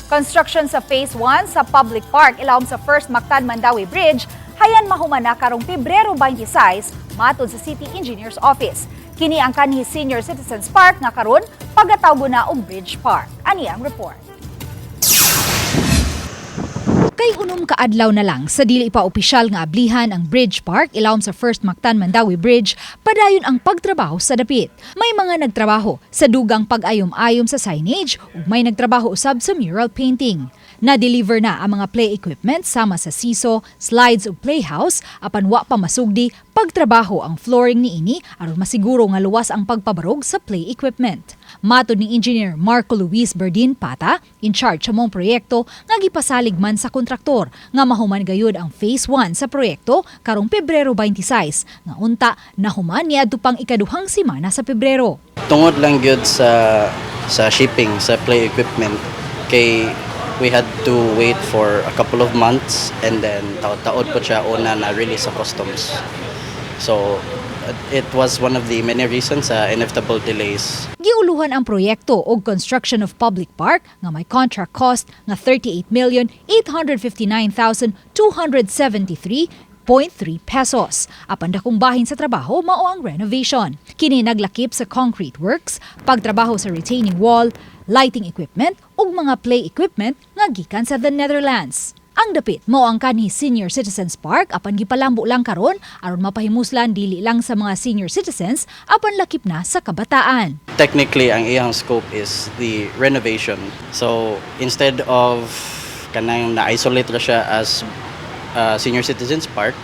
Construction sa Phase 1 sa public park ilawom sa First Mactan Mandaue Bridge hayan mahuman na karong Pebrero 26, matod sa City Engineer's Office. Kini ang kanhi Senior Citizens Park nga karon pagatawgo na og Bridge Park. Ani ang report. Kay 6 ka adlaw na lang sa dili pa opisyal nga ablihan ang Bridge Park ilawom sa First Mactan Mandaue Bridge, padayon ang pagtrabaho sa dapit. May mga nagtrabaho sa dugang pag-ayom-ayom sa signage ug may nagtrabaho usab sa mural painting. Na-deliver na ang mga play equipment sama sa seesaw, slides ug playhouse, apan wa pa masugdi pagtrabaho ang flooring niini aron masiguro nga luwas ang pagpabarog sa play equipment. Matod ni Engineer Marco Luis Berdin Pata, in charge sa maong proyekto nga gipasalig man sa kontraktor nga mahuman gayud ang phase 1 sa proyekto karong Pebrero 26, nga unta nahuman niadto pang ikaduhang semana sa Pebrero. Tungod lang gyud sa shipping sa play equipment kay we had to wait for a couple of months and then taod-taod po siya una na release sa customs. So it was one of the many reasons sa inevitable delays. Giuluhan ang proyekto og construction of public park nga may contract cost nga 38,859,273.3 pesos. Apan dakong bahin sa trabaho mao ang renovation. Kini naglakip sa concrete works, pagtrabaho sa retaining wall, lighting equipment ug mga play equipment nga gikan sa the Netherlands. Ang dapit mao ang kanhi Senior Citizens Park, apan gipalambo lang karon aron mapahimuslan dili lang sa mga senior citizens apan lakip na sa kabataan. Technically, ang iyang scope is the renovation. So instead of kanang na-isolate ra siya as senior citizens park,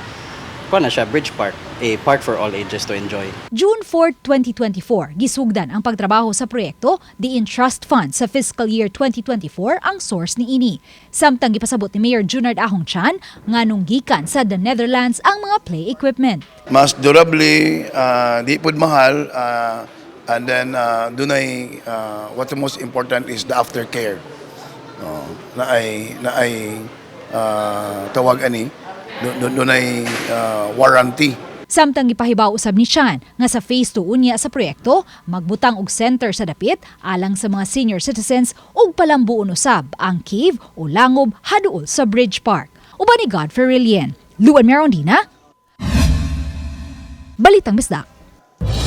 kuha na siya bridge park, a park for all ages to enjoy. June 4, 2024, gisugdan ang pagtrabaho sa proyekto, diin trust fund sa fiscal year 2024 ang source niini. Samtang gipasabot ni Mayor Junard Ahong Chan nga gikan sa the Netherlands ang mga play equipment. Mas durable, di pud mahal, and then dunay what the most important is the aftercare. No, naay tawag ani, dunay warranty. Samtang gipahibaw usab ni Chan nga sa phase 2 unya sa proyekto, magbutang og center sa dapit alang sa mga senior citizens ug palambuon usab ang cave o langob haduol sa Bridge Park. Uban ni Godfrey Rilien, Luan Merondina, Balitang Bisdak.